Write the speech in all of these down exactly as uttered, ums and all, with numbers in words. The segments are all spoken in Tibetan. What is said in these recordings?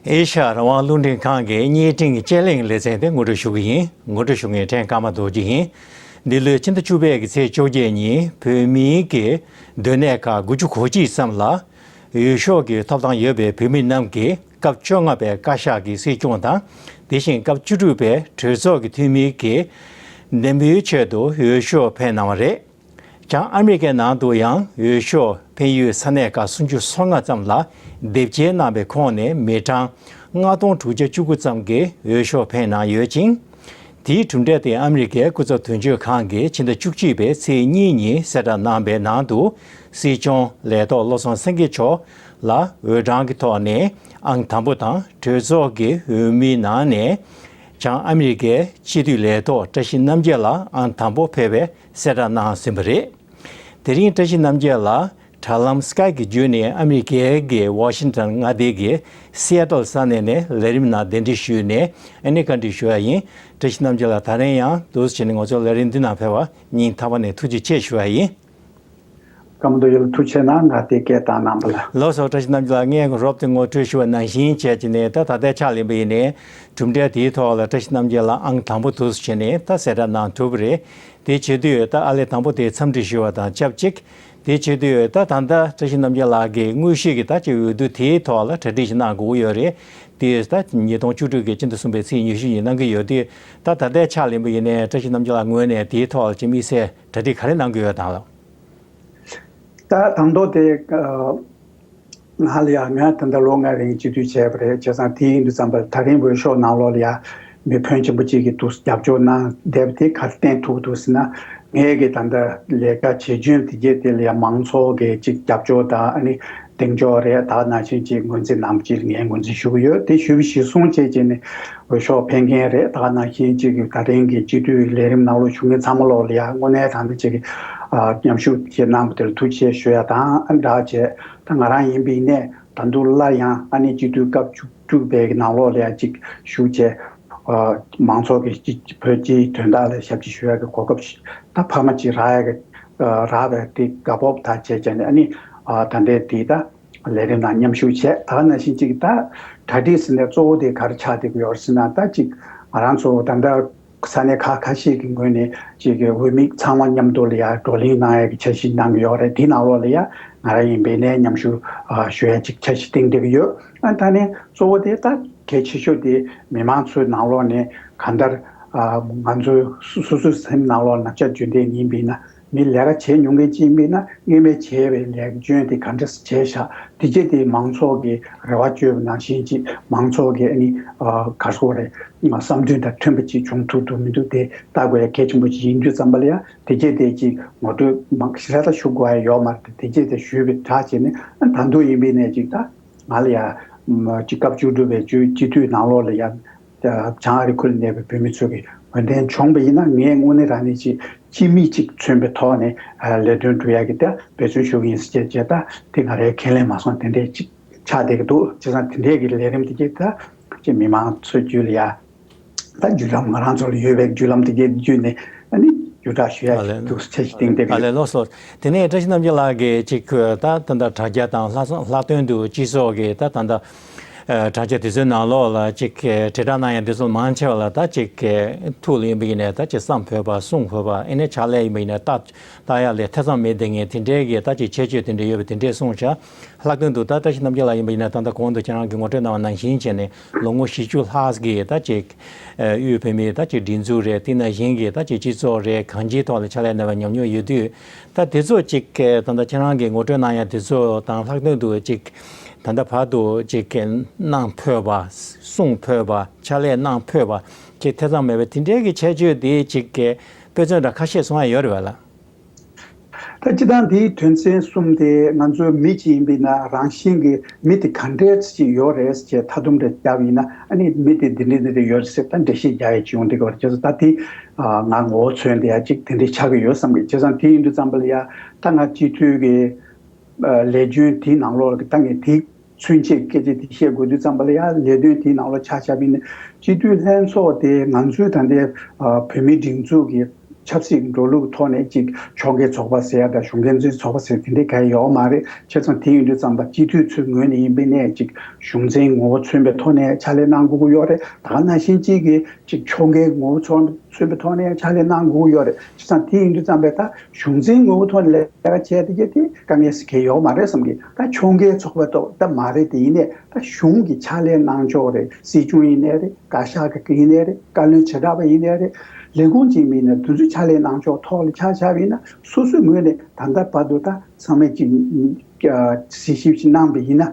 ཨེ་ཤ་ཡ་རང་དབང་རླུང་འཕྲིན་ཁང་གི་བརྙན་འཕྲིན་དཔྱད་གླེང་ལེ་ཚན་དེ་ངོ་སྤྲོད་ཞུ་གི་ཡིན། ངོ་སྤྲོད་ཞུ་མཁན་ཕྲན་ཀརྨ་རྡོ་རྗེ་ཡིན། འདི་ལོའི་ཕྱི་ཟླ་བཅུ་པའི་གི་ཚེས་བཅོ་བརྒྱད་ཉིན་བོད་མིའི་གི་སྡོད་གནས་ཁག་དགུ་བཅུ་གོ་གཅིག་ཙམ་ལ་འོས་ཤོག་གི་ཐོབ་ཐང་ཡོད་པའི་བོད་མི་རྣམས་ཀྱིས་སྐབས་བཅོ་ལྔ་པའི་བཀའ་ཤག་གི་སྲིད་སྐྱོང་དང་། དེ་བཞིན་སྐབས་བཅུ་དྲུག་པའི་གྲོས་ཚོགས་ཀྱི་འཐུས་མིའི་གི་འདེམས་པོའི་ཆེད་དུ་འོས་ཤོག་འཕེན་གནང་བ་རེད། བྱང་ཨ་མི་རི་ཀའི་ནང་དུ་ཡང་འོས་ཤོག་འཕེན་ཡུལ་ས་གནས་ཁག་སུམ་ཅུ་སོ་ལྔ་ཙམ་ལ་དེབ་སྐྱེལ་གནང་བའི་ཁོངས་ནས་མི་གྲངས་ལྔ་སྟོང་དྲུག་བརྒྱ་བཅུ་དགུ་ཙམ་གྱིས་འོས་ཤོག་འཕེན་གནང་ཡོད་ཅིང་། དེའི་གྲུབ་འབྲས་དེ་ཨ་མི་རི་ཀའི་སྐུ་ཚབ་དོན་གཅོད་ཁང་གིས་ཕྱི་ཟླ་བཅུ་གཅིག་པའི་ཚེས་གཉིས་ཉིན་གསལ་བསྒྲགས་གནང་བའི་ནང་དུ། སྲིད་སྐྱོང་ལས་ཐོག་བློ་བཟང་སེང་གེ་མཆོག་ལ་འོས་གྲངས་ཀྱི་ཐོག་ནས་ཨང་དང་པོ་དང་། གྲོས་ཚོགས་ཀྱི་འོས་མིའི་ནང་ནས་བྱང་ཨ་མི་རི་ཀའི་སྤྱི་འཐུས་ལས་ཐོག་བཀྲ་ཤིས་རྣམ་རྒྱལ་ལ་ཨང་དང་པོ་ཕེབས་པའི་གསལ་བསྒྲགས་གནང་ཟིན་པ་རེད། དེ་རིང་བཀྲ་ཤིས་རྣམ་རྒྱལ་ལགས་དྲ་ལམ་Skype་གི་བརྒྱུད་ནས་ཨ་མི་རི་ཀའི་གི་ཝ་ཤིང་ཊོན་མངའ་སྡེའི་གི་སི་ཨེ་ཊལ་ས་གནས་ནས་ལས་རིམ་ནང་གདན་འདྲེན་ཞུས་ནས་ཨ་ནི་བཀའ་འདྲི་ཞུ་ཡ་ཡིན། བཀྲ་ཤིས་རྣམ་རྒྱལ་ལགས་ད་རིང་ཡང་འདུག་སེ་བྱས་ནས་ང་ཚོའི་ལས་རིམ་འདི་ནང་ཕེབས་པ་སྙིང་ཐག་པ་ནས་ཐུགས་རྗེ་ཆེ་ཞུ་ཡ་ཡིན། ཀརྨ་རྡོ་རྗེ་ལགས་ཐུགས་རྗེ་གནང་། ང་དེ་སྐད་བཏང་གནང་བ་ལ། ལགས་སོ། བཀྲ་ཤིས་རྣམ་རྒྱལ་ལགས་ངས་རོབ་ཏེ་ངོ་སྤྲོད་ཞུ་བ་ནང་བཞིན་བྱས་བྱས་ནས་ད་ད་ལྟའི་ཆར་ལེན་པ་ཡིན་ནའི་གྲུབ་འབྲས་དེའི་ཐོག་ལ་བཀྲ་ཤིས་རྣམ་རྒྱལ་ལགས་ཨང་དང་པོ་འདུག་སེ་བྱས་ནས་ད་གསལ་བསྒྲགས་གནང་ཐུབ་པ་རེད། དེ་བྱེད་དུས་ད་ཨ་ལས་དང་པོ་དེ་འཚམས་འདྲི་ཞུ་བ་དང་ཆབས་ཅིག་དེ་བྱེད་དུས་ད་ད་ལྟ་བཀྲ་ཤིས་རྣམ་རྒྱལ་ལགས་ཀྱི་དངོས་གཞི་གི་ད་ཅིག་འོས་བསྡུ་དེའི་ཐོག་ལ་གྲ་སྒྲིག་ཞིག་གནང་དགོས་ཀྱི་ཡོད་རེད། དེ་ད་ཉིས་སྟོང་བཅུ་དྲུག་གི་སྤྱི་ཟླ་གསུམ་པའི་ཚེས་ཉི་ཤུ་ཉིན་གནང་གི་ཡོད་དུས་ད་ད་ལྟའི་ཆར་ལེན་པ་ཡིན་ནའི་བཀྲ་ཤིས་རྣམ་རྒྱལ་ལགས་ངོས་ནས་དེའི་ཐོག་ལ་ཅིག་དམིགས་བསལ་གྲ་སྒྲིག་ག་རེ་གནང་གི་ཡོད་དམ་ལགས། ད་དང་ཐོག་དེ་ང་ལ་ཡང་ང་ད་ལྟ་ལོ་ལྔ་རིང་སྤྱི་འཐུས་བྱས་པ་རེད། བྱས་ཙང་དེ་ཡིན་དུས་ཙམ་པ་ད་རིང་འོས་ཤོག་ནང་ལོགས་ལ་ཡང་མི་ཕོན་ཆེན་པོ་གཅིག་གིས་འདུག་རྒྱབ་སྐྱོར་གནང་བསྡད་པ་དེ་ག་རེ་བསྟན་ཐུབ་འདུག་ཟེར་ན། ངས་ཀྱི་ད་ལྟ་ལས་ཀ་བྱེད་བཅུག་དེ་གྱད་དེ་ལ་ཡང་མང་ཚོགས་ཀྱི་གཅིག་རྒྱབ་སྐྱོར་དང་ཨ་ནི་གདེང་འཇོག་རེད། ད་ནང་བཞིན་གཅིག་ངོས་འཛིན་ནམ་གཅིག་ངས་ངོས་འཛིན་ཞུ་གི་ཡོད། དེ་ཞུས་པ་གཞིར་བཟུང་བྱས་བྱས་ནས་འོས་ཤོག་འཕེན་མཁན་རེད། ད་ནང་བཞིན་གཅིག་གི་ད་རིང་གི་སྤྱི་འཐུས་ལས་རིམ་ནང་ལོགས་ཞུགས་མཁན་ཚང་མ་ལོགས་ལ་ཡང་དངོས་གནས་དྲང་གནས་གཅིག་གི་མཉམ་ཞུགས་བྱེད་གནང་བ་དེར་ཐུགས་རྗེ་ཆེ་ཞུ་ཡ་དང་། ཨ་འདྲ་བྱས་ད་ང་རང་ཡིན་པ་ཡིན་ནས་ད་དུང་སླར་ཡང་ཨ་ནི་སྤྱི་འཐུས་སྐབས་བཅུ་དྲུག་པའི་གི་ནང་ལོགས་ལ་ཡང་གཅིག་ཞུགས་བྱས། མང་ཚོགས་ཀྱི་སྤྱི་བོད་སྤྱིའི་དོན་དག་ལ་ཞབས་ཕྱི་ཞུ་ཡག་གི་གོ་སྐབས་ཤིག་ད་འཕར་མ་ཅིག་རག་ཡག་གི་རག་པའི་དེ་དགའ་སྤོབས་དང་བཅས་བྱས་ནས་ཨ་ནི་ད་ལྟའི་དེ་ད་ལས་རིམ་ནང་མཉམ་ཞུགས་བྱས། ད་ནང་བཞིན་ཅིག་ད་གྲ་སྒྲིག་ཟེར་ནས་གཙོ་བོ་དེ་ག་རེ་ཆགས་བསྡད་ཀྱི་ཡོད་རེད་ཟེར་ན། ད་ཅིག་ང་རང་ཚོ་ད་ལྟ་ས་གནས་ཁག་ཁ་ཤས་ཀྱི་ངོས་ནས་ཅིག་གི་འོས་མི་ཚང་མ་མཉམ་དུ་ལ་ཡ་བགྲོ་གླེང་གནང་ཡག་གི་འཆར་གཞི་གནང་གི་ཡོད་རེད། དེ་ནང་ལོགས་ལ་ཡ་ང་རང་ཡིན་པའི་ནས་མཉམ་ཞུགས་ཞུ་ཡག་ཅིག་འཆར་གཞི་བཏིང་བསྡད་ཀྱི་ཡོད། ཨ་ད་ནས་གཙོ་བོ་དེ་ད་གལ་ཆེ་ཤོས་དེ་མི་མང་ཚོའི་ནང་ལོགས་ནས་གང་ལྟར་ང་ཚོའི་སོ་སོའི་སེམས་ནང་ལོགས་ན་ཆ་རྒྱུན་ལྡན་ཡིན་པས་ན། མི་ལས་ཀ་བྱེད་མྱོང་མཁན་ཅིག་ཡིན་པས་ན་སྔོན་མའི་བྱས་པའི་ལས་ཀ་སྐྱོན་དེ་ག་འདྲ་བྱས་ཤག་དེ་རྗེས་དེ་མང་ཚོགས་ཀྱི་རེ་བ་བཅོལ་བ་ནང་བཞིན་ཅིག་མང་ཚོགས་ཀྱི་ཨ་ནི་ག་རེ་ཟེར་དགོས་རེད། བསམ་འདུན་དང་མཐུན་པ་ཅིག་བྱུང་ཐུབ་འདུག་མི་འདུག་དེ་ལྟ་དགོས་ཡ་གལ་ཆེན་པོ་ཅིག་ཡིན་དུས་ཙམ་པ་ལ་ཡ་དེ་རྗེས་དེ་ཅིག་ངོ་སྤྲོད་མང་ཞེ་དྲག་ཞུ་དགོས་ཡ་ཡོད་མ་རེད། དེ་རྗེས་དེ་ཞུས་པའི་གྲས་བྱས་ནས་ད་དུང་ཡིན་པས་ནས་ཅིག་ད་ང་ལ་ཡ་ཅིག་སྐབས་བཅུ་དྲུག་པའི་སྤྱི་འཐུས་ནང་ལོགས་ལ་ཡ། བྱང་ཨ་རི་ཁུལ་ནས་བོད་མི་ཚོ་གི་འོས་འདེམས་བྱུང་བ་ཡིན་ན་ངས་དངོས་གནས་རང་ནས་ཅིག་སྤྱི་མི་ཅིག་མཚོན་པའི་ཐོག་ནས་ལས་དོན་སྒྲུབ་ཡག་གི་ད་འབད་བརྩོན་ཞུ་གི་ཡིན་ཟེར་བྱས་བྱས། ད་དེ་ང་རའི་ཁས་ལེན་མ་སོང་དེ་འདྲས་ཅིག་ཆགས་བསྡད་ཀྱི་འདུག་བྱས་ཙང་དེ་འདྲས་ཀྱི་ལས་རིམ་དེ་གྱད་ད་ཅིག་མི་མང་ཚོའི་བརྒྱུད་ལ་ཡ་ད་བརྒྱུད་ལམ་ང་རང་ཚོ་ལ་ཡོད་པའི་བརྒྱུད་ལམ་དེ་གྱད་བརྒྱུད་ནས་ཨ་ནི་བརྒྱུད་བསྒྲགས་ཞུ་ཡག་ཨ་ལས་འདུག་འཆར་གཞི་བཏིང་བསྡད་ཀྱི་ཨ་ཡོད། ལས་ལགས་སོ། དེ་ནས་བཀྲ་ཤིས་རྣམ་རྒྱལ་ལགས་ཀྱིས་ཅིག་ད་ད་ལྟ་དྲ་རྒྱ་དང་ལྷག་ལྷག་དོན་དུ་སྤྱི་ཚོགས་ཀྱི་ད་ད་ལྟ། དྲ་རྒྱ་དེ་ཚོའི་ནང་ལོགས་ལ་ཅིག་དྲིལ་བསྒྲགས་གནང་ཡ་དེ་ཚོ་མང་ཆེ་བ་ལ་ད་ཅིག་ཐུགས་ལ་ཡིན་པ་ཡིན་ནའི་ད་ཅིག་བསམ་ཕོད་པ་གསུང་ཕོད་པ་ཨེ་ནས་ཕྱག་ལས་ཡིན་པ་ཡིན་ནའི་ལྟ་ལྟ་ཡ་ལས་ཐེ་ཚོམ་མེད་བསྡད་མཁན་དེ་འདྲའི་གི་ད་ཅིག་ཁྱད་ཆོས་དེ་འདྲ་ཡོད་པ་དེ་འདྲས་གསུངས་ཤག་ལྷག་དོན་དུ་ད་བཀྲ་ཤིས་རྣམ་རྒྱལ་ལགས་ཡིན་པ་ཡིན་ནའི་ད་ལྟ་གོང་དུ་ཁྱེད་རང་གིས་ངོ་སྤྲོད་གནང་བ་ནང་བཞིན་བྱས་ནས་ལོ་ངོ་བཞི་བཅུ་ལྷག་གི་ད་ཅིག་དབུས་བོད་མིའི་ད་ཅིག་སྒྲིག་འཛུགས་རེད། དེ་ནང་བཞིན་གྱི་ད་ཅིག་སྤྱི་ཚོགས་རེད། གང་ཅིའི་ཐོག་ལ་ཕྱག་ལས་གནང་བའི་ཉམས་མྱོང་ཡོད་དུས། ད་དེ་ཚོ་ཅིག་ད་ལྟ་ཁྱེད་རང་གིས་ངོ་སྤྲོད་གནང་ཡ་དེ་ཚོ་དང་ལྷག་དོན་དུ་ཅིག་ད་ལྟ་བར་དུ་ཅིག་གནང་ཕོད་པ། གསུང་ཕོད་པ། ཕྱག་ལས་གནང་ཕོད་པ་ཅིག་ཐེ་ཚོམ་མེད་པའི་དེ་འདྲའི་གི་ཁྱད་ཆོས་དེ་ཅིག་དཔེ་མཚོན་འདྲ་ཁ་ཤས་གསུང་ཡ་ཡོད་རེད་བ་ལགས། ད་སྤྱིར་བཏང་དེའི་དོན་ཚན་གསུམ་དེ་ང་ཚོའི་མི་གཅིག་ཡིན་པས་ན་རང་བཞིན་གྱི་མི་དེ་ག་འདྲས་ཅིག་ཡོད་རེད་ཅེས་མཐའ་སྡོམ་རེ་བརྒྱབ་ཡིན་ན་ཨ་ནི་མི་དེ་འདི་འདྲས་འདི་འདྲས་ཡོད་རེད་ཟེར་ད་འགྲེལ་བཤད་རྒྱག་ཡ་ཅིག་ཡོང་བསྡད་ཀྱི་ཡོད་རེད། བྱས་ཙང་ད་དེ་ང་ངོ་བོ་མཚོན་བསྡད་ཡ་ཅིག་དེ་འདྲས་ཆགས་ཀྱི་ཡོད་བསམ་གི། བྱས་ཙང་དེ་ཡིན་དུས་ཙམ་པ་ལ་ཡ་ད་ང་སྤྱི་འཐུས་ཀྱི་ལས་དོན་དེའི་ནང་ལོགས་ལ་ད་ངས་དེ་ཚུན་ཆད་སྐད་ཆ་དེ་བཤད་དགོས་དུས་ཙམ་པ་ལ་ཡ་ལས་དོན་དེའི་ནང་ལོགས་ཆ་བཞག་པ་ཡིན་ན་སྤྱི་འཐུས་ལྷན་ཚོགས་དེ་ང་ཚོའི་ད་ལྟའི་བོད་མིའི་སྒྲིག་འཛུགས་ཀྱི་ ཆབ་སྲིད་འགྲོ་ལུགས་ཐོག་ནས་ཅིག་ཕྱོགས་འགལ་ཚོགས་པ་ཟེར་ཡ་དང་གཞུང་འགན་འཛིན་ཚོགས་པ་ཟེར་དེ་འདྲའི་ག་ཡོད་མ་རེད། བྱས་ཙང་དེ་ཡིན་དུས་ཙམ་པ་སྤྱི་འཐུས་ཚོའི་ངོས་ནས་ཡིན་པའི་ནས་ཅིག་གཞུང་འཛིན་ངོ་བོ་མཚོན་པའི་ཐོག་ནས་ཕྱག་ལས་གནང་དགོས་ཀྱི་ཡོད་རེད། ད་ག་ནང་བཞིན་ཅིག་གི་ཅིག་ཕྱོགས་འགལ་ངོ་བོ་མཚོན་པའི་ཐོག་ནས་ཕྱག་ལས་གནང་དགོས་ཀྱི་ཡོད་རེད། བྱས་ཙང་དེ་ཡིན་དུས་ཙམ་པས་ད་གཞུང་འཛིན་ངོ་བོ་ཐོག་ནས་ལས་ཀ་བྱས་དེ་གྱད་དེ་དཀའ་ངལ་ཟེར་གྱི་ཡོད་མ་རེད་བསམ་གི། ད་ཕྱོགས་འགལ་ཚོགས་པ་ཏོག་ད་མ་རེད། དེ་ཡིན་ནས་ད་གཞུང་གི་ཕྱག་ལས་གནང་ཕྱོགས་རེད། སྲིད་སྐྱོང་ཡིན་ནའི་རེད། བཀའ་ཤག་གི་ཡིན་ནའི་རེད། བཀའ་བློན་བྱེ་བྲག་པ་ཡིན་ནའི་རེད། ལས་ཁུངས་གཅིག་མིན་ན་དེ་ཚོའི་ཕྱག་ལས་གནང་ཕྱོགས་ཐོག་ལ་ཆ་བཞག་པ་ཡིན་ན་སོ་སོའི་ངོས་ནས་ད་ལྟ་བར་དུ་ད་ཚང་མས་ཅིག་གཟིགས་ཞིབ་ཅིག་གནང་པ་ཡིན་ན།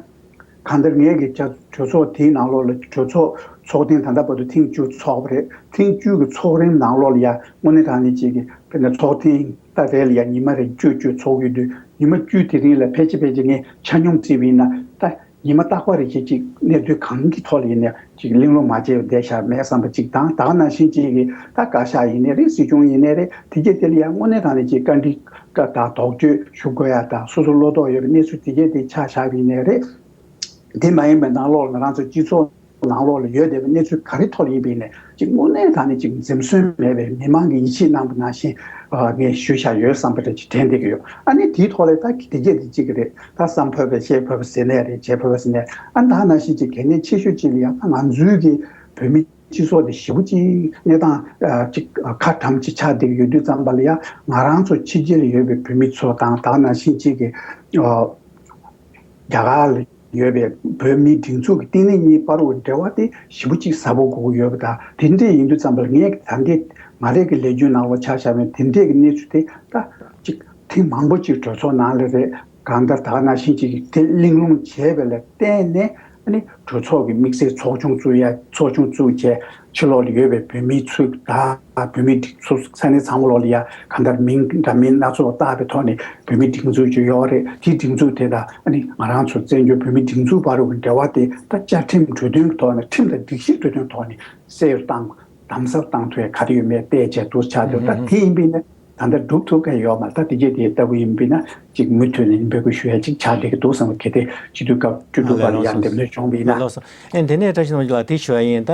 གང་ལྟར་ངས་ཀྱི་ཅག་གྲོས་ཚོགས་དེའི་ནང་ལོགས་ལ་གྲོས་ཚོགས་ཚོགས་ཐེངས་ད་ལྟ་བར་དུ་ཐེངས་བཅུ་ཚོགས་པ་རེད། ཐེངས་བཅུ་གི་ཚོགས་རིམ་ནང་ལོགས་ལ་ཡ་དངོས་གནས་དྲང་གནས་ཅིག་གི་དཔེར་ན་ཚོགས་ཐེངས་ད་རེ་ལ་ཡ་ཉི་མ་རེ་བཅུ་བཅུ་ཚོགས་ཡོད་དུས་ཉི་མ་བཅུ་དེ་རིང་ལ་ཕལ་ཆེར་ཕལ་ཆེར་ངས་ཆ་སྙོམས་བརྩིས་པ་ཡིན་ན་ད་ཉི་མ་རྟག་པ་རེ་བཞིན་ཅིག་གནས་ཚུལ་གང་གི་ཐོག་ལ་ཡིན་ནའི་ཅིག་གླེང་སློང་མ་བྱས་པ་བསྡད་བཞག་མེད་བསམ་པ་ཅིག་དང་། ད་ག་ནང་བཞིན་ཅིག་གི་ད་བཀའ་ཤག་ཡིན་ནའི་རེད། སྲིད་སྐྱོང་ཡིན་ནའི་རེད། དེ་གྱད་དེ་ལ་ཡ་དངོས་གནས་དྲང་གནས་ཅིག་བཀའ་འདྲི་དང་དོགས་གཅོད་ཞུ་དགོས་ཡ་དང་སོ་སོ་བློ་དོགས་ཡོད་པའི་གནས་ཚུལ་དེ་གྱད་དེ་ཆ་བཞག་པ་ཡིན་ནའི་རེད། དེ་མ་ཡིན་པའི་ནང་ལོགས་ལ་ང་རང་ཚོ་སྤྱི་ཚོགས་ནང་ལོགས་ལ་ཡོད་བསྡད་པའི་གནས་ཚུལ་ག་རེ་ཐོག་ལ་ཡིན་པ་ཡིན་ནའི་ཅིག་དངོས་གནས་དྲང་གནས་ཅིག་འཛེམ་ཟོན་མེད་པའི་མི་མང་གིས་ཡིད་ཆེས་གནང་པ་ནང་བཞིན་ཨ་ངས་ཞུས་བཞག་ཡོད་བསམ་པ་རེད། ཅིག་དྲན་བསྡད་ཀྱི་ཡོད། ཨ་ནི་དེའི་ཐོག་ལ་ད་དེ་གྱད་དེ་གཅིག་གི་རེད། ད་བསམ་ཕོད་པའི་བཤད་ཕོད་པ་ཟེར་ནའི་རེད། བྱེད་ཕོད་པ་ཟེར་ནའི་ཨ་ནི་ད་ནང་བཞིན་ཅིག་གལ་གནད་ཆེ་ཤོས་ཅིག་ལ་ཡང་ད་ང་ཚོའི་གི་བོད་མི་སྤྱི་ཚོགས་དེ་ཞེ་པོ་ཅིག་གནས་སྟངས་ཨ་ཅིག་ཁ་གྲམ་ཅིག་ཆགས་བསྡད་ཀྱི་ཡོད་དུས་ཙམ་པ་ལ་ཡང་ང་རང་ཚོ་ཕྱི་རྒྱལ་ལ་ཡོད་པའི་བོད་མི་ཚོ་དང་ད་ནང་བཞིན་ཅིག་གི་ཨ་རྒྱ་གར་ལ་ཡོད་པའི་བོད་མིའི་སྒྲིག་འཛུགས་ཀྱི་བསྟི་གནས་གཉིས་བར་དུ་འབྲེལ་བ་དེ་ཞེ་པོ་ཅིག་ཟབ་པོ་དགོས་ཀྱི་ཡོད་པ་དང་། དེ་འདྲས་ཡིན་དུས་ཙམ་པ་ལ་ངས་ད་ལྟའི་ང་རང་གི་ལས་རྒྱུན་ནང་ལོགས་ཆ་བཞག་པ་ཡིན་ན་དེ་འདྲས་ཀྱི་གནས་ཚུལ་དེ་ད་ཅིག་ཐེངས་མང་པོ་ཅིག་གྲོས་ཚོགས་ནང་ལ་རེད། གང་ལྟར་ད་ག་ནང་བཞིན་ཅིག་དེ་གླེང་སློང་བྱས་པ་ལ་བརྟེན་ནས་ཨ་ནི་གྲོས་ཚོགས་ཀྱི་དམིགས་བསལ་ཚོགས་ཆུང་བཙུགས་ཡ་ཚོགས་ཆུང་བཙུགས་བྱས་ཕྱི་ལོགས་ལ་ཡོད་པའི་བོད་མི་ཚོ་དང་བོད་མི་སྒྲིག་འཛུགས་ས་གནས་ཚང་མ་ལོགས་ལ་ཡ་གང་ལྟར་མིང་འདྲ་མིན་སྣ་ཚོགས་བཏགས་པའི་ཐོག་ནས་བོད་མི་སྒྲིག་འཛུགས་ཅིག་ཡོད་རེད། དེའི་སྒྲིག་འཛུགས་དེ་དང་ཨ་ནི་ང་རང་ཚོ་བཙན་བྱོལ་བོད་མི་སྒྲིག་འཛུགས་བར་གྱི་འབྲེལ་བ་དེ་ད་བཅའ་ཁྲིམས་གྲོས་དོན་གྱི་ཐོག་ནས་ཁྲིམས་དང་སྒྲིག་གཞི་གྲོས་དོན་ཐོག་ནས་གསལ་པོ་བཏང་དམ་ཟབ་བཏང་ཐུབ་ཡ་ག་རེ་ཡོད་མེད་བལྟས་བྱས་འདུག་ཆགས་འདུག་ད་དེ་ཡིན་པས་ན་ད་ལྟ་སྒྲུབ་ཐུབ་མཁན་ཡོད་མ་རེད། ད་དེ་གྱད་དེ་ལྟ་བུ་ཡིན་པས་ན་ཅིག་མུ་མཐུད་ནས་འབོད་སྐུལ་ཞུ་ཡ་ཅིག་ཆགས་བསྡད་ཀྱི་འདུག་བསམ་པ་གལ་ཏེ་སྤྱི་འཐུས་སྐབས་བཅུ་དྲུག་པ་ལ་ཡར་འདེམས་ལྷན་བྱུང་བ་ཡིན་ན། ལགས་སོ། ཨེ་འདི་ནས་བཀྲ་ཤིས་རྣམ་རྒྱལ་ལགས་དེ་ཞུ་ཡ་ཡིན། ད་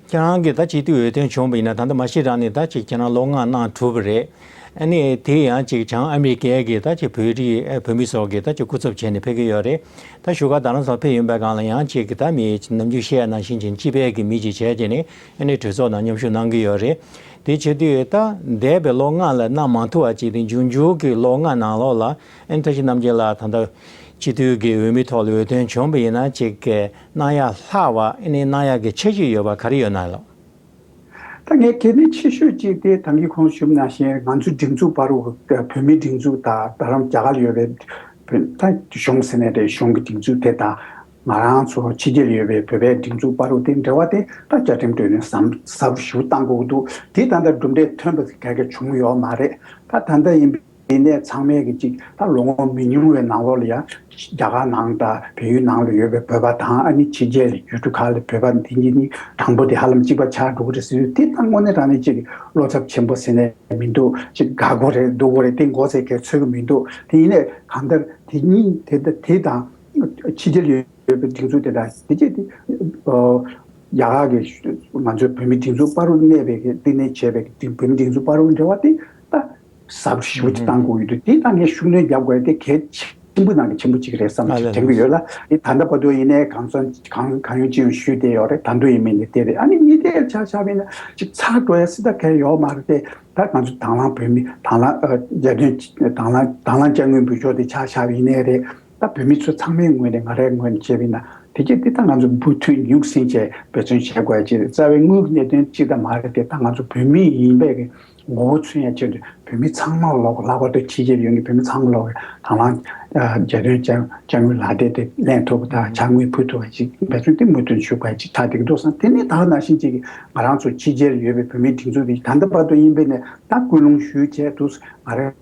ཁྱེད་རང་གིས་ད་སྤྱི་འཐུས་འོས་ཐོན་བྱུང་བ་ཡིན་ན་ད་ལྟ་མ་གཞི་རང་ནས་ད་ཅིག་ཁྱེད་རང་ལོ་ལྔ་གནང་གྲུབ་པ་རེད། ཨ་ནི་དེ་ཡང་ཅིག་བྱང་ཨ་མི་རི་ཀའི་གི་ད་ཅིག་བོད་རིགས་ཨ་བོད་མི་ཚོ་གི་ད་ཅིག་སྐུ་ཚབ་བྱས་ནས་ཕེབས་ཀྱི་ཡོད་རེད། ད་བཞུགས་སྒར་རྡ་རམ་ས་ལ་ཕེབས་ཡོང་པའི་སྒང་ལ་ཡང་ཅིག་གི་ད་མི་ནམ་རྒྱུན་བཤད་ཡ་ནང་བཞིན་ཅིག་སྤྱི་པའི་གི་མི་ཅིག་བྱས་བྱས་ནས་ཨ་ནི་གྲོས་ཚོགས་ནང་མཉམ་ཞུགས་གནང་གི་ཡོད་རེད། དེ་བྱེད་དུས་ད་འདས་པའི་ལོ་ལྔ་ལ་གནང་མ་ཐུབ་པ་ཅིག་དེ་འབྱུང་འགྱུར་གྱི་ལོ་ལྔ་ནང་ལོགས་ལ་ཨ་ནི་བཀྲ་ཤིས་རྣམ་རྒྱལ་ལགས་ད་ལྟ་སྤྱི་འཐུས་ཀྱི་འོས་མི་ཐོག་ལ་འོས་ཐོན་བྱུང་བ་ཡིན་ན་ཅིག་གི་གནང་ཡ་ལྷག་པ་ཨ་ནི་གནང་ཡ་གི་འཆར་གཞི་ཡོད་པ་ག་རེ་ཡོད་ན་ལགས། ད་ངས་གལ་གནད་ཆེ་ཤོས་གཅིག་དེ་ད་གིན་གོང་ཞུས་ནང་བཞིན་ང་ཚོའི་སྒྲིག་འཛུགས་བར་དུ་བོད་མིའི་སྒྲིག་འཛུགས་དང་རྡ་རམ་རྒྱ་གར་ལ་ཡོད་པའི་བོད་ད་གཞུང་ཟེར་ནའི་རེད། གཞུང་གི་སྒྲིག་འཛུགས་དེ་དང་ང་རང་ཚོ་ཕྱི་རྒྱལ་ལ་ཡོད་པའི་བོད་པའི་སྒྲིག་འཛུགས་བར་དུ་དེ་འབྲེལ་བ་དེ་ད་བཅའ་ཁྲིམས་གྲོས་མཐུན་ཟབ་ཟབ་ཞུ་བཏང་དགོས་ཀྱི་འདུག་དེ་ད་ལྟ་གྲུབ་འབྲས་ཐོན་པ་ག་གེ་བྱུང་ཡོད་མ་རེད། ད་ད་ལྟ་ཡིན་པའི་ཡིན་ནའི་ཚང་མས་གི་ཅིག་ད་ལོ་ངོ་མི་ཉུང་བའི་ནང་ལོགས་ལ་ཡང་རྒྱ་གར་ནང་དང་བལ་ཡུལ་ནང་ལ་ཡོད་པའི་བོད་པ་དང་ཨ་ནི་ཕྱི་རྒྱལ་ལ་ཡུལ་གྲུ་ཁག་ལ་བོད་པ་འདི་གཉིས་ནི་དང་པོ་དེ་ཧ་ལམ་གཅིག་པ་ཆགས་འགྲོ་གི་རེད་ཟེར་དུས་དེ་ད་དངོས་གནས་དྲང་གནས་ཅིག་བློ་འཚབ་ཆེན་པོ་ཟེར་ནས་མི་འདུག་ཅིག་དགའ་གི་རེད་སྡུག་གི་རེད་དེ་མགོ་ཚོས་མཁན་ཚོད་ཀྱི་མི་འདུག་དེ་ཡིན་ནའི་གང་ལྟར་དེ་གཉིས་དེ་དེ་དང་ཕྱི་རྒྱལ་ཡོད་པའི་སྒྲིག་འཛུགས་དེ་དང་དེ་རྗེས་དེ་རྒྱ་གར་གྱི་ང་ཚོའི་བོད་མི་སྒྲིག་འཛུགས་བར་དུ་གནས་པའི་གི་བསྟི་གནས་བྱས་པའི་གི་བོད་མི་སྒྲིག་འཛུགས་བར་དུ་འབྲེལ་བ་དེ་ད། ཟབ་ཞེ་པོ་ཅིག་བཏང་དགོས་ཡོད་དུས་དེ་ད་ངས་ཤུགས་སྣོན་རྒྱག་དགོས་དེ་གལ་ཆེན་པོ་ནང་གི་ཆེན་པོ་ཅིག་རེད་བསམ་ཨ་ཅིག་ལས་དྲན་གི་ཡོད་ལ། དེ་ད་ལྟ་བར་དུ་ཡིན་ནའི་གང་ཚོད་གང་གང་ཡོང་ཅི་ཡོང་ཞུས་བསྡད་ཡོད་རེད། ད་དུང་ཡིན་མིན་ནི་དེ་རེད། ཨ་ནི་གཉིས་དེ་ཆ་བཞག་པ་ཡིན་ན་ཅིག་ཚར་འགྲོ་ཡ་སྲིད་ད་གལ་ཡོད་མ་རེད་དེ། ད་ང་ཚོ་དང་བླངས་བོད་མི་དང་བླངས་རྒྱལ་དོན་དང་བླངས་དང་བླངས་དཔྱ་དངུལ་འབུལ་ཕྱོགས་དེ་ཆ་བཞག་པ་ཡིན་ནའི་རེད། ད་བོད་མི་ཚོ་ཚང་མའི་ངོས་ནས་ང་རའི་ངོས་ནས་བྱས་པ་ཡིན་ན་དེ་གས་དེ་ད་ང་ཚོ་འབུར་ཐོན་ཉུག་སེང་བྱས་འབད་བརྩོན་བྱེད་དགོས་ཡ་ཅིག་རེད། རྩ་བའི་དངུལ་གྱི་གནད་དོན་གཅིག་ད་མ་རེད་དེ། ད་ང་ཚོ་བོད་མི་ཡིན་པའི་གི་ངོ་བོ་མཚོན་ཡ་ཆེད་དུ་བོད་མི་ཚང་མ་ལོག་ལྷག་པར་དུ་ཕྱི་རྒྱལ་ཡོད་མཁན་བོད་མི་ཚང་མ་ལོག་དང་བླངས་རྒྱལ་དོན་དཔྱ་དཔྱ་དངུལ་ལག་དེབ་དེ་ལེན་ཐུབ་པ་དང་ཕྱག་དངུལ་ཕུལ་ཐུབ་པ་ཅིག་འབད་བརྩོན་དེ་མུ་མཐུད་ཞུ་དགོས་ཅིག་ཆགས་བསྡད་ཀྱི་འདུག་བསམ། དེ་ནས་ད་ག་ནང་བཞིན་ཅིག་ང་རང་ཚོ་ཕྱི་རྒྱལ་ཡོད་པའི་བོད་མིའི་སྒྲིག་འཛུགས་དེ་ད་ལྟ་བར་དུ་ཡིན་པའི་ནས་ད་སྐུལ་སློང་ཞུས་བྱས་འདུག་ང་རང་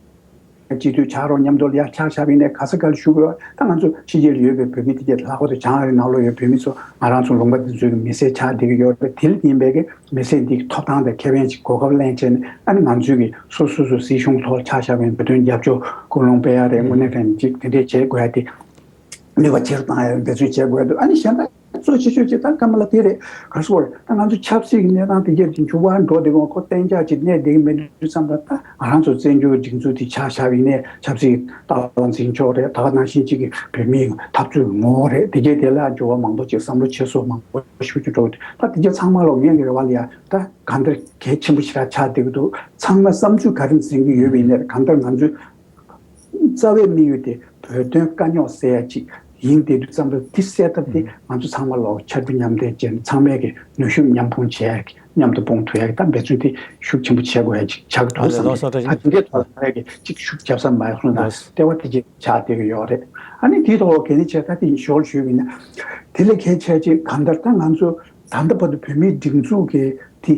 སྤྱི་འཐུས་ཆགས་རོགས་མཉམ་དུ་ལ་ཡ་ཆ་བཞག་པ་ཡིན་ནས་ག་ས་ག་ལ་བཞུགས་དགོས། ད་ང་ཚོ་ཕྱི་རྒྱལ་ཡོད་པའི་བོད་མི་དེ་གས་ལྷག་པར་དུ་བྱང་ཨ་རི་ནང་ལོགས་ཡོད་བོད་མི་ཚོ་ང་རང་ཚོ་ལུང་པ་འདི་ཚོའི་གི་མི་སེར་ཆགས་བསྡད་ཀྱི་ཡོད་རེད། དེ་ལ་ཡིན་པའི་གི་མི་སེར་འདི་གི་ཐོབ་ཐང་དང་ཁེ་ཕན་ཅིག་གོ་སྐབས་ལེན་བྱས་ནས་ཨ་ནི་ང་ཚོའི་གི་སོ་སོ་སོ་སྲིད་གཞུང་ཐོག་ཆ་བཞག་པའི་བོད་དོན་རྒྱབ་སྐྱོར་སྐུལ་སློང་སྤེལ་ཡ་རེད། དངོས་གནས་དྲང་གནས་ཅིག་དེ་འདྲས་བྱེད་དགོས་ཡ་དེ་ནུས་པ་ཆེ་རུ་བཏང་ཡ་འབད་བརྩོན་བྱེད་དགོས་ཡ་འདུག་ཨ་ནི་གཞན་དག་གཙོ་ཆེ་ཤོས་ཅིག་ད་ཀ་མ་ལ་དེ་རེད། ག་རེ་ཟེར་དགོས་རེད། ད་ང་ཚོ་ཆབ་སྲིད་ཀྱི་གནས་སྟངས་དེ་གྱད་ཀྱི་འགྱུར་བ་འགྲོ་བསྡད་ཀྱི་ཡོད། ཁོ་གཏན་འཇགས་ཅིག་གནས་བསྡད་ཀྱི་མེད་དུས་ཙམ་པ། ད་ང་རང་ཚོ་བཙན་བྱོལ་སྒྲིག་འཛུགས་དེ་ཆ་བཞག་པ་ཡིན་ནའི། ཆབ་སྲིད་ཏཱ་ལའི་ཚེ་རིང་མཆོག་རེད། ད་ག་ནང་བཞིན་ཅིག་གི་བོད་མིའི་འཐབ་རྩོད་ཀྱི་ངོ་བོ་རེད། དེ་གྱད་དེ་ལ་འགྱུར་བ་མང་པོ་ཅིག་བསམ་བློ་བྱེད་སོ་མང་པོ་ཞིག་ཅིག་འགྲོ་གི་འདུག་ད་དེ་གྱད་ཚང་མ་ལོ་ངའི་རེ་བ་ལ་ཡ་ད་གང་ལྟར་གལ་ཆེན་པོ་ཞེ་དྲག་ཆགས་བསྡད་ཀྱི་འདུག་ཚང་མ་བསམ་ཚུལ་ག་རེ་འཛིན་གྱི་ཡོད་པ་ཡིན་ནའི། གང་ལྟར་ང་ཚོའི་རྩ་བའི་དམིགས་ཡུལ་དེ་བོད་དོན་དཀའ་རྙོག་སེལ་ཡ་ཅིག་ཡིན་བསྡད་དུས་ཙམ་པ། དེ་སེལ་ཐབས་དེ་ང་ཚོ་ཚང་མ་ལོ་ཕྱར་གྲུ་མཉམ་འདེགས་བྱས་ནས། ཚང་མས་ཀྱི་ནུས་ཤུགས་མཉམ་སྤུངས་བྱེད་ཡ་གི། མཉམ་དུ་སྤུངས་ཐུབ་ཡ་གི་ད་འབད་བརྩོན་དེ་ཤུགས་ཆེན་པོ་བྱེད་དགོས་ཡ་ཅིག་ཆགས་ཀྱི་འདུག་བསམ་གི། ད་དེ་འདྲའི་ཐོག་ལ་ཡ་གི་ཅིག་ཤུགས་རྒྱབ་ས་མ་ཡོང་སོང་ན། ལྟེ་བ་དེ་ཅིག་ཆགས་བསྡད་ཀྱི་ཡོད་རེད། ཨ་ནི་དེའི་ཐོག་གལ་ཆེ་ད་དེ་ཞོར་ཞུས་པ་ཡིན་ན། དེ་ལས་གལ་ཆེ་ཅིག་གང་ལྟར་ད་ང་ཚོ་ད་ལྟ་བར་དུ་བོད་མིའི་སྒྲིག་འཛུགས་ཀྱི་དེ་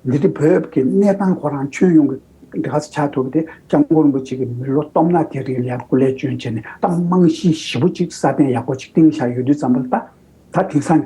འདི་འདྲའི་བོད་ཀྱི་གནས་སྟངས་ཁོ་རང་ཁྱོན་ཡོངས་ཀྱི་འདི་ག་ས་ཆགས་ཐུབ་པ་དེ་སྐྱབས་མགོན་རིན་པོ་ཆེ་གིས་མི་ལོ་སྟོང་ཕྲག་དེ་རིང་ལ་སྐུ་ལས་བསྐྱོན་བྱས་ནས་ད་རྨང་གཞི་ཞེ་པོ་ཅིག་སྲ་བརྟན་ཡག་པོ་ཅིག་བཏིང་བཞག་ཡོད་དུས་ཙམ་པ་ལ། ད་ད་དེང་སང་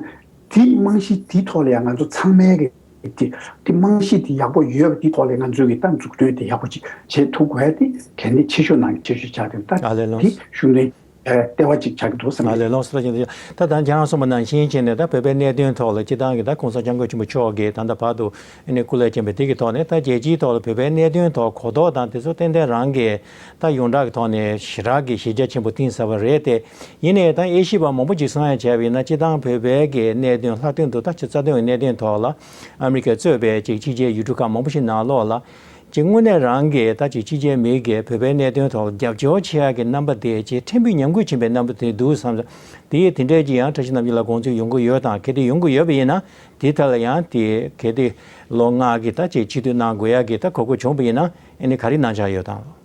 དེ་རྨང་གཞི་དེའི་ཐོག་ལ་ཡང་ང་ཚོ་ཚང་མས་ཀྱི་དེ་དེ་རྨང་གཞི་དེ་ཡག་པོ་ཡོད་པ་དེའི་ཐོག་ལ་ང་ཚོས་ཀྱི་ད་འཛུགས་སྐྲུན་དེ་ཡག་པོ་ཅིག་བྱེད་ཐུབ་དགོས་ཡ་དེ་གལ་གནད་ཆེ་ཤོས་ནང་གི་ཆེ་ཤོས་ཆགས་ཏེ། ད་ཨ་ལས་ལོངས། དེ་ཤུགས་ལྡན་ལྟེ་བ་ཅིག་ཆགས་ཀྱི་འདུག་བསམ་གྱི། ཨ་ལས་ལོངས་སུ་ར་ཅན་དེ། ད་ད་ཁྱེད་རང་གསུངས་པ་ནང་བཞིན་བྱས་ནས་ད་བོད་པའི་གནད་དོན་ཐོག་ལ་སྤྱི་བཏང་གི་ད་༸གོང་ས་༸སྐྱབས་མགོན་ཆེན་པོ་མཆོག་གིས་ད་ལྟ་བར་དུ་ཨ་ནི་སྐུ་ལས་བསྐྱོན་པ་དེ་གི་ཐོག་ནས། ད་རྒྱལ་སྤྱིའི་ཐོག་ལ་བོད་པའི་གནད་དོན་ཐོག་གོ་རྟོགས་དང་དེ་ཚོ་ཏན་ཏན་རང་གིས་ད་ཡོངས་གྲགས་ཀྱི་ཐོག་ནས་ཞེ་དྲག་གི་གཞི་རྒྱ་ཆེན་པོ་བཏིང་ཚར་བ་རེད་དེ། ཡིན་ནའི་ད་དབྱེ་ཞིབ་པ་མང་པོ་ཅིག་གསུང་ཡ་བྱས་པ་ཡིན་ན། སྤྱི་བཏང་བོད་པའི་གི་གནད་དོན་ལྷག་དོན་དུ་ད་ཆ་རྩ་དོན་གྱི་གནད་དོན་ཐོག་ལ་ཨ་མི་རི་ཀས་གཙོས་པའི་ཅིག་ཕྱི་རྒྱལ་ཡུལ་གྲུ་ཁག་མང་པོ་ཞིག་ནང་ལོགས་ལ་ཅིག་དངོས་གནས་རང་གི་ད་ཅིག་ཕྱི་རྒྱལ་མི་གིས་བོད་པའི་གནད་དོན་ཐོག་ལ་རྒྱབ་སྐྱོར་བྱེད་ཡ་གི་རྣམ་པ་དེ་ཅིག་ཕྲན་བུ་ཉམས་རྒུད་ཕྱིན་པའི་རྣམ་པ་དེ་འདུག་བསམ། དེ་དེ་འདྲའི་ཅིག་ཡང་བཀྲ་ཤིས་རྣམ་རྒྱལ་ལགས་དགོངས་ཚུལ་ཡོང་གི་ཡོད་དང་། གལ་ཏེ་ཡོང་གི་ཡོད་པ་ཡིན་ན་དེའི་ཐད་ལ་ཡང་དེ་གལ་ཏེ་ལོ་ལྔ་གི་ད་ཅིག་སྤྱི་འཐུས་གནང་དགོས་ཡ་གི་ད་གོ་སྐབས་བྱུང་བ་ཡིན་ན་ཨ་ནི་ག་རེ་གནང་འཆར་ཡོད་དང་།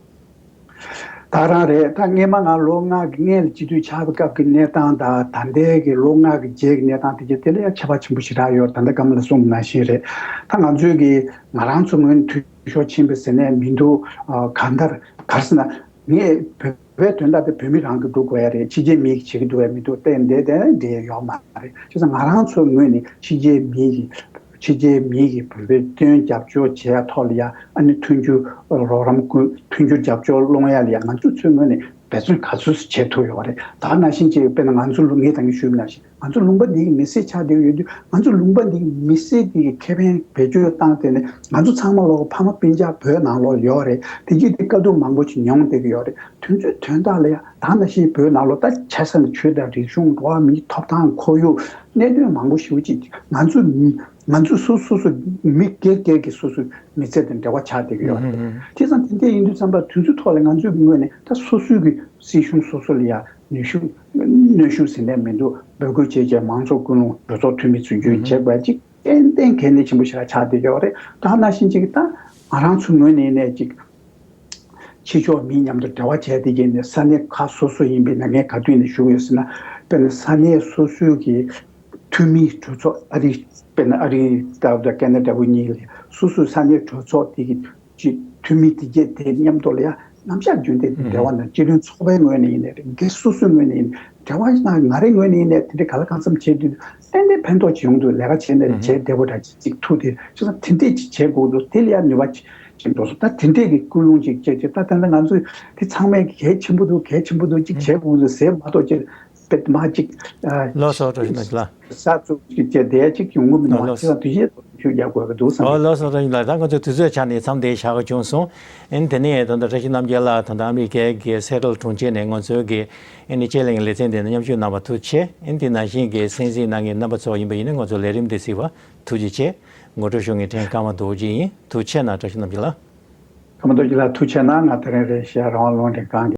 ད་རང་རེད། ད་སྔས་མ་ང་ལོ་ལྔ་གི་སྔས་ལ་སྤྱི་འཐུས་ཆགས་པའི་སྐབས་ཀྱི་གནས་སྟངས་དང་། ད་ལྟའི་གི་ལོ་ལྔ་གི་རྗེས་ཀྱི་གནས་སྟངས་དེ་གྱད་དེ་ལ་ཡང་ཁྱད་པར་ཆེན་པོ་ཞེ་དྲག་ཡོད། ད་ལྟ་ཀ་མ་ལ་གསུངས་པ་ནང་བཞིན་རེད། ད་ང་ཚོའི་གི་ང་རང་ཚོ་ངོས་ནས་འཐུས་ཤོར་ཕྱིན་པ་ཟེར་ནས་མི་འདུག་ཨ། གང་ལྟར་ག་རེ་ཟེར་ན། ངས་བོད་པའི་དོན་དག་དེ་བོད་མི་རང་གིས་སྒྲུབ་དགོས་ཡ་རེད། ཕྱི་རྒྱལ་མི་གིས་བྱེད་ཀྱི་འདུག་བས་མི་འདུག་བལྟས་བསྡད་བསྡད་ན་འགྲིག་ཡ་ཡོད་མ་རེད། བྱས་ཙང་ང་རང་ཚོའི་ངོས་ནས་ཕྱི་རྒྱལ་མི་གིས་ཕྱི་རྒྱལ་མི་གིས་བོད་པའི་དོན་རྒྱབ་སྐྱོར་བྱེད་ཡ་ཐོག་ལ་ཡ། ཨ་ནི་མཐུན་འགྱུར་རོགས་རམ་སྐུལ། མཐུན་འགྱུར་རྒྱབ་སྐྱོར་སློང་ཡ་ལ་ཡ་ང་ཚོ་ཚོའི་ངོས་ནས་འབད་བརྩོན་ག་ཚོད་བྱེད་ཐུབ་ཡོད་རེད། ད་ནང་བཞིན་བྱས་དཔེར་ན་ང་ཚོ་ལུང་ངས་ད་གིན་ཞུས་པ་ནང་བཞིན་ང་ཚོ་ལུང་པ་འདི་གི་མི་སེར་ཆགས་བསྡད་ཡོད་དུས། ང་ཚོ་ལུང་པ་འདི་གི་མི་སེར་འདི་གི་ཁེ་ཕན་བེད་སྤྱོད་བཏང་སྟེ་ནས། ང་ཚོ་ཚང་མ་ལོག་ཕ་མ་སྤུན་ཀྱག་བོད་ནང་ལོགས་ཡོད་རེད། དེ་གྱད་དེ་དཀའ་སྡུག་མང་པོ་ཞིག་མྱོང་བསྡད་ཀྱི་ཡོད་རེད། དེ་ཚོའི་དོན་དག་ལ་ཡ་ད་ནང་བཞིན་བོད་ནང་ལོགས་ད་ཆ་བཞག་ན་ཆོས་དང་རིག་གཞུང་། འགྲོ་བ་མིའི་ཐོབ་ཐང་། ཁོར་ཡུག་གནད་དོན་མང་པོ་ཞེ་པོ་ཅིག་ང་ཚོ་ང་ཚོ་སོ་སོ་སོ་མི་སྒེར་སྒེར་གྱི་སོ་སོའི་མི་ཚེ་དང་འབྲེལ་བ་ཆགས་བསྡད་ཀྱི་ཡོད་རེད། དེ་ཙང་དེ་འདྲ་ཡིན་དུས་ཙམ་པ་དེ་ཚོའི་ཐོག་ལ་ང་ཚོའི་ངོས་ནས་ད་སོ་སོའི་གི་སྲིད་གཞུང་སོ་སོ་ལ་ཡ་གནོན་ཤུགས་གནོན་ཤུགས་ཟེར་ནས་མི་འདུག་འབོད་སྐུལ་བྱས་བྱས། མང་གཙོ་ཀུན་སློང་གྲོས་ཚོགས་འཐུས་མི་ཚུད་རྒྱུའི་བྱེད་དགོས་ཅིག་ཏན་ཏན་གལ་གནད་ཆེན་པོ་ཞིག་ལ་ཆགས་བསྡད་ཡོད་རེད། ད་ནང་བཞིན་ཅིག་ད་ང་རང་ཚོའི་ངོས་ནས་ནས་ཅིག་ཕྱི་ཕྱོགས་མི་མཉམ་དུ་འབྲེལ་བ་བྱས་བསྡད་མཁན་ནས་ས་གནས་ཁག་སོ་སོ་ཡིན་པས་ན། ངས་ག་དུས་ནས་ཞུ་གི་ཡོད་ཟེར་ན། དཔེར་ན་ས་གནས་སོ་སོའི་གི་འཐུས་མིའི་གྲོས་ཚོགས། ཨ་རི། དཔེར་ན་ཨ་རི་ལྟ་བུ་དང་ཁེ་ན་ཌ་བོ་གཉིས་ལ་སོ་སོའི་ས་གནས་གྲོས་ཚོགས་དེ་གི་ཅིག་འཐུས་མི་དེ་གྱད་དེ་མཉམ་དུ་ལ་ཡ་རྣམ་གཞག་རྒྱུན་ལྡན་འབྲེལ་བ་ནང་། སྤྱི་མཐུན་ཚོགས་པའི་ངོས་ནས་ཡིན་ནའི་རེད། སྒེར་སོ་སོའི་ངོས་ནས་ཡིན་ནའི་རེད། འབྲེལ་བ་ཡིན་ན་ང་རའི་ངོས་ནས་ཡིན་ནའི་དེ་འདྲའི་ག་ལ་གང་འཚམ་བྱེད་དུས་ཏན་ཏན་ཕན་ཐོགས་ཅིག་ཡོང་དུས། ལས་ཀ་བྱས་ནས་བྱས་བདེ་པོ་འདྲ་ཅིག་ཅིག་ཐུག་དེ་བྱས་ཙང་དེ་འདྲས་ཅིག་བྱེད་དགོས་འདུག་དེ་ལ་ཡ་ནུས་པ་ཅིག་ཅིག་འགྲོ་སོང་། ད་དེ་འདྲས་ཀྱི་ཀུན་སློང་ཅིག་བསྐྱེད་བྱས། ད་ད་ལྟ་ང་ཚོས་དེ་ཚང་མས་གལ་ཆེན་པོ་འདུག་གལ་ཆེན་པོ་འདུག་ཅིག་བྱེད་དགོས་འདུག་ཟེར་མ་གཏོགས་ཅིག་པད་མ་ཅིག་ཨ། ལགས་སོ། བཀྲ་ཤིས་རྣམ་རྒྱལ་ལགས། ས་ཚུགས་ཅིག་བྱས་བསྡད་ཅིག་ཡོང་གི་མི་འདུག་ཨ། ལགས་སོ། བྱས་ཙང་དུས་ཚོད་ཐུགས་རྒྱག་དགོས་ཀྱི་འདུག་བསམ། ཨོ། ལགས་སོ། བཀྲ་ཤིས་ལགས། ད་ང་ཚོའི་དུས་ཚོད་ཆ་ནས་མཚམས་འདིར་བཞག་དགོས་བྱུང་སོང་། ཨ་ནི་དེ་ནས་ད་ལྟ་བཀྲ་ཤིས་རྣམ་རྒྱལ་ལགས་ད་ལྟ་ཨ་མི་རི་ཀའི་གི་སེ་ཊལ་གྲོང་ཁྱེར་ནས་ང་ཚོའི་གི་ཨ་ནི་དཔྱད་གླེང་གི་ལེ་ཚན་འདི་ནང་མཉམ་ཞུགས་གནང་བར་ཐུགས་རྗེ་ཆེ། ཨ་ནི་དེ་ནང་བཞིན་གི་གསན་གཟིགས་གནང་མཁན་རྣམ་པ་ཚོ་ཡིན་པ་ཡིན་ན་ང་ཚོ་ལས་རིམ་འདི་གཟིགས་པར་ཐུགས་རྗེ་ཆེ། ངོ་སྤྲོད་ཞུ་མཁན་ཕྲན་ཀརྨ་རྡོ་རྗེ་ཡིན། ཐུགས་རྗེ་ཆེ་གནང་། བཀྲ་ཤིས་རྣམ་རྒྱལ་ལགས། ཀརྨ་རྡོ་རྗེ་ལགས་ཐུགས་རྗེ་གནང་། ང་དེ་རིང་རེད་ཤག་རང་དབང་རླུང་འཕྲིན་ཁང་